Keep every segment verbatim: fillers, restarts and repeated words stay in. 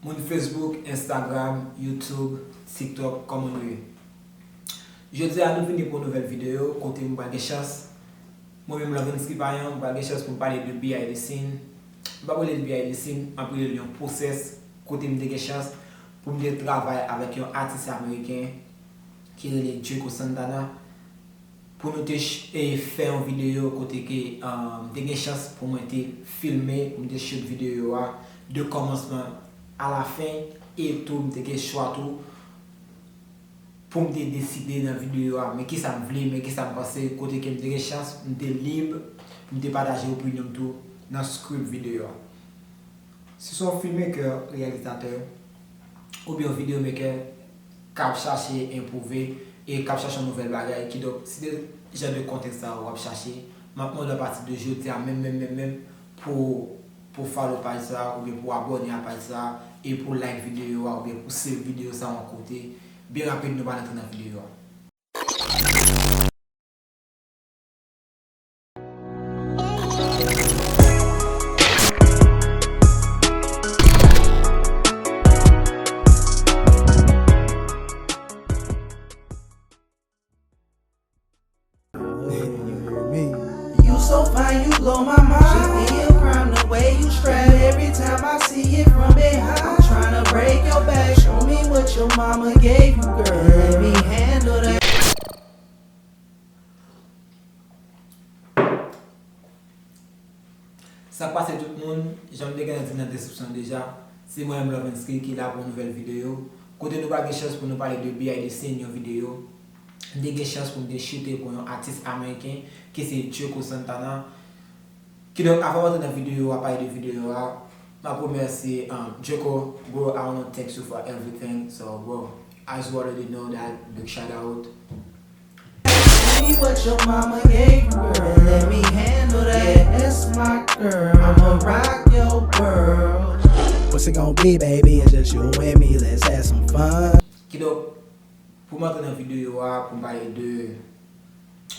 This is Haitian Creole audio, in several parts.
Moun Facebook, Instagram, YouTube, TikTok, kòman nou ye? Jodi a nou vini pou yon nouvèl videyo kote m pral gen chans, mwen menm Lovensky Payan, m pral gen chans pou m pale de behind the scene. M p ap rele l behind the scene, m ap rele l yon pwosès kote m te gen chans pou m te travay avèk yon atis ameriken ki rele Djeko Santana. Pou nou te ch- e fè yon videyo kote ke um, m te gen chans pou mwen te filme, pou m te shoot videyo a de kòmansman a la fen, e tou m te gen chwa tou pou m te deside nan videyo a men kisa m vle, men kisa m panse, kote ke m te gen chans, m te lib pou m te pataje opinyon m tou nan script videyo a. Si se yon filmmaker, reyalizatè, oubyen yon videomaker k ap chache enpwouve e k ap chache yon nouvèl bagay, kidonk, si se jan de kontèks sa a w ap chache, m ap mande w apati de jodi a menm, menm, menm, menm, pou, pou follow paj sa a, oubyen pou abòne a paj sa a, e pou like videyo a, oubyen pou save videyo sa a yon kote. Byen rapid, nou pral antre nan videyo a. You so fine, you blow my mind. Should be a crime the way you strap. Every time I see it from behind, I'm tryna break your back. Show me what your mama gave you, girl. Let me handle that. Sa k pase tout moun, jan m te gentan di nan deskripsyon deja, se mwen menm Lovensky ki la pou yon nouvèl videyo, kote nou pral gen chans pou nou pale de behind the scene yon videyo. M te gen chans pou m te choute pou yon atis ameriken ki se Djeko Santana. Kidonk, avan m antre nan videyo a, pale de videyo a, m ap remèsye um, Djeko, bro, I wanna thank you for everything. So, bro, as you already know that, big shout out. Show me what your mama gave you, girl. Let me handle that. Yeah, that's my girl. I'ma rock your world. What's it gonna be, baby? It's just you and me. Let's have some fun. Kidonk, pou m antre nan videyo a, pou m pale de,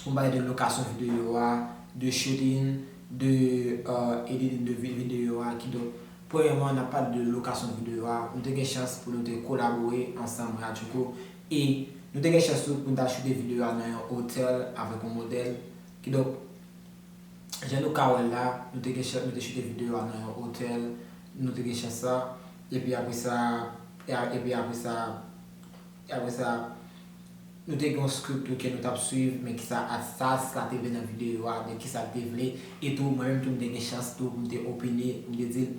pou m pale de lokasyon videyo a, de shooting, de uh, editing de vi- videyo a, kidonk, premyèman, n ap pale de lokasyon videyo a. Nou te gen chans pou nou te kolabore ansanm, Radjoko, e nou te gen chans tou pou n ta choute videyo a nan yon otèl avèk yon modèl. Kidonk, jan nou ka wè l la, nou te gen chans, nou te choute videyo a nan yon otèl, nou te gen chans sa, epi apre sa, e a- epi apre sa, e apre sa, nou te gen yon script tou ke nou t ap swiv, men kisa atis la te vle nan videyo a, de kisa l te vle, e tou, mwen menm tou, m te gen chans tou pou m te opine, pou m te di l,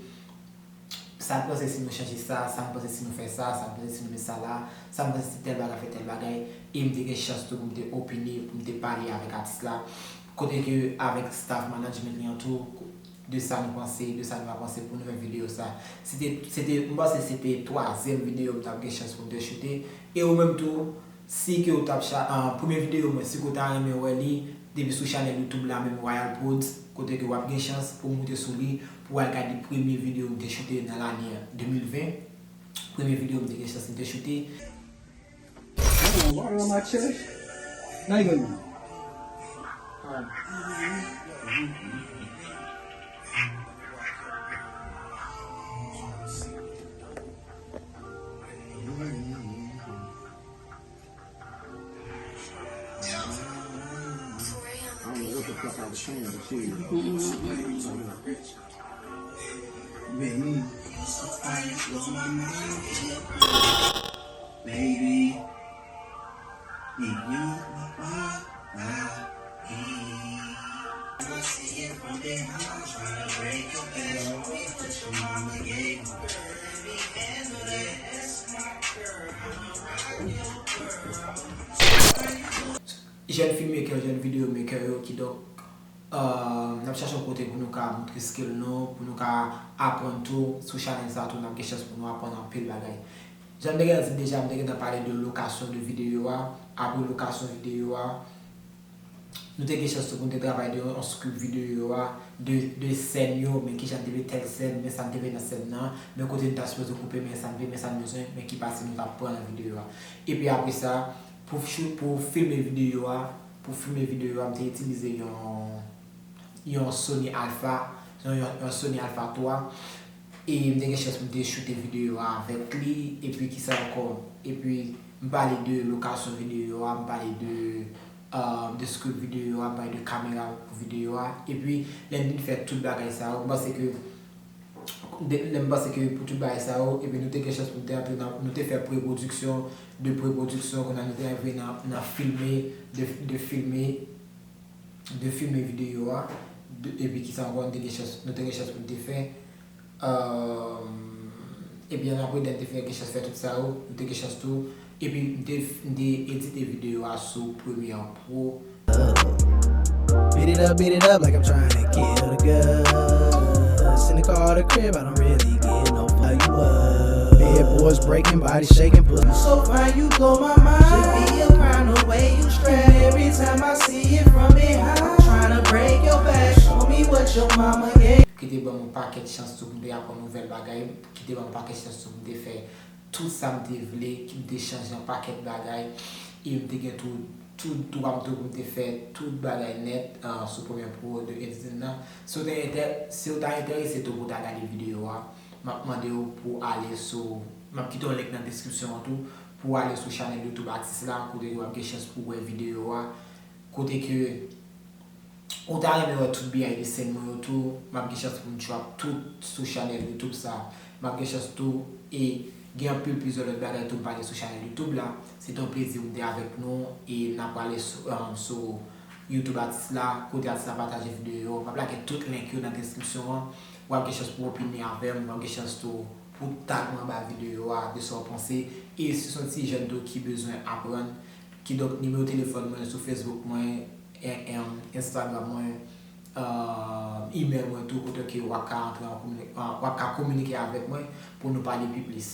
sa m panse si nou chanje sa, sa m panse si nou fè sa, sa m panse si nou met sa la, sa m panse si tèl bagay fè tèl bagay, e m te gen chans tou pou m te opine, pou m te pale avèk atis la, kote ke avèk staff management li an tou, de sa nou panse, de sa nou pa panse pou nouvèl videyo sa. Se te, se te, m panse se te twazyèm videyo m t ap gen chans pou m te choute, e ou menm tou, si ke w t ap cha- an, premye videyo mwen, si ke w ta renmen wè li, depi sou chanèl YouTube la menm Royal Prodz, kote ke w ap gen chans pou w moute sou li, pou w al gade premye videyo m te choute nan lane de mil ven. Premye videyo m te gen chans m te choute. I want water on my chest. Now you gonna I don't know what the fuck I was saying, but shit. Baby, baby, if you my body, I see it from behind, tryna break your back. Show me what your mama gave you, girl. Let me handle that. That's my girl. I'ma rock your world. Jèn filmmaker, jèn videomaker yo, kidonk, uh, n ap chache yon kote pou nou ka montre skill nou, pou nou ka aprann tou sou chanèl sa tou, n ap gen chans pou nou aprann anpil bagay. Jan m te gentan di deja, m te gentan pale de lokasyon de videyo a, apre lokasyon videyo a, nou te gen chans tou pou n te travay de yon script videyo a, de, de sèn yo, men kijan n te vle tèl sèn, men sa n te vle nan sèn nan, men kote n ta sipoze koupe, men sa n vle, men sa n bezwen, men ki pati nou t ap pran nan videyo a. Epi apre sa, pou, pou filme videyo a, pou filme videyo a, m te itilize yon, yon Sony Alpha, yon, yon, yon Sony Alpha twa. E m te gen chans pou m te choute videyo a avèk li. Epi kisa ankò? Epi m pale de lokasyon videyo a, m pale de, euh, de script videyo a, m pale de kamera pou videyo a. Epi lè m fin fè tout bagay sa yo, m panse ke de- lè m panse ke pou tout bagay sa yo, epi nou te gen chans pou nou te antre nan, nou te fè prepwodiksyon, de prepwodiksyon, kounye a nou te rive nan, nan filme, de, de filme, de filme videyo a, de- epi kisa ankò nou te gen chans, nou te gen chans pou nou te fè. Euh, epi annapre, lè nou te fè, gen chans fè tout sa yo, nou te gen chans tou. Epi m te, m te edite videyo a sou Premiere Pro. Beat it up, beat it up like I'm trying to kill the gas. In the car or the crib, I don't really get no fuck you up. Bad boys breaking, body shaking, pussy. You so fine, you blow my mind. Should be a crime the way you strap. Every time I see it from behind, I'm trying to break your back. Show me what your mama gave. Ki te ban m yon pakèt chans tou pou m te aprann nouvèl bagay, ki te ban m yon pakèt chans tou pou m te fè tout sa m te vle, ki m te chanje yon pakèt bagay, e m te gen tou, tout dwa m tou pou m te fè tout bagay nèt, euh, sou Premiere Pro de editing nan. Si w te enterese tou pou w ta gade videyo a, m ap mande w pou w ale sou, m ap kite yon link nan deskripsyon an tou, pou w ale sou chanèl YouTube atis la, kote ke w ap gen chans pou w wè videyo a, kote ke ou ta renmen wè tout behind the scene mwen yo tou, m ap gen chans pou m drop tout sou chanèl YouTube sa. M ap gen chans tou e gen anpil plizyè lòt bagay tou m pale sou chanèl YouTube la. Se te yon plezi pou m te avèk nou e n ap prale sou, um, sou YouTube atis la, kote atis la pataje videyo yo. M ap lage tout link yo nan deskripsyon an. W ap gen chans pou w opine avè m, w ap gen chans tou pou w tag mwen anba videyo a de sa w panse. E si se yon ti jèn tou ki bezwen aprann, kidonk nimewo telefòn mwen sou Facebook mwen, Instagram mwen, email mwen tou, kote ke w ap ka antre an komini- w ap ka kominike avèk mwen pou nou pale pi plis.